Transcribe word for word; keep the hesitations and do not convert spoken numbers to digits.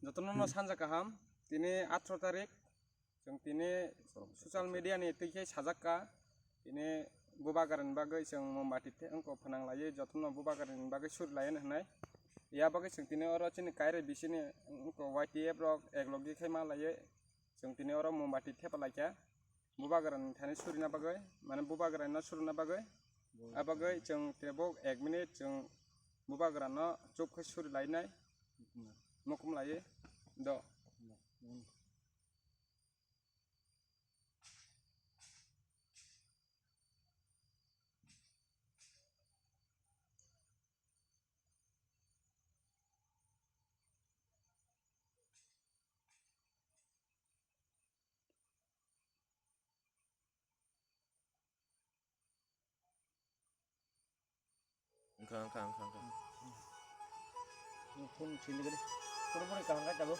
Jotono no sanja kaham, tini atharoh tarik, chwng tini social media ni twi khe sajak ka, tini bubagra ni bagwi chwng mombati the-, wngkha phnang laiwi, jotono bubagra ni bagwi suri lai hwnwi. Ya bagwi chwng tini oro chini Kairai bisini wngkha Y T F rok ek logi khai ma laiwi, chwng tini oro mombati thepa lai kha. Bubagra ni thani surina bagwi, mane bubagra no surina bagwi, a bagwi chwng tebo ek minute chwng bubagra no chup khai suri lainai, mukum laiwi do. Wngkha, wngkha, wngkha, wngkha. Phone sini gede. Pura pura kaham kha tabuk.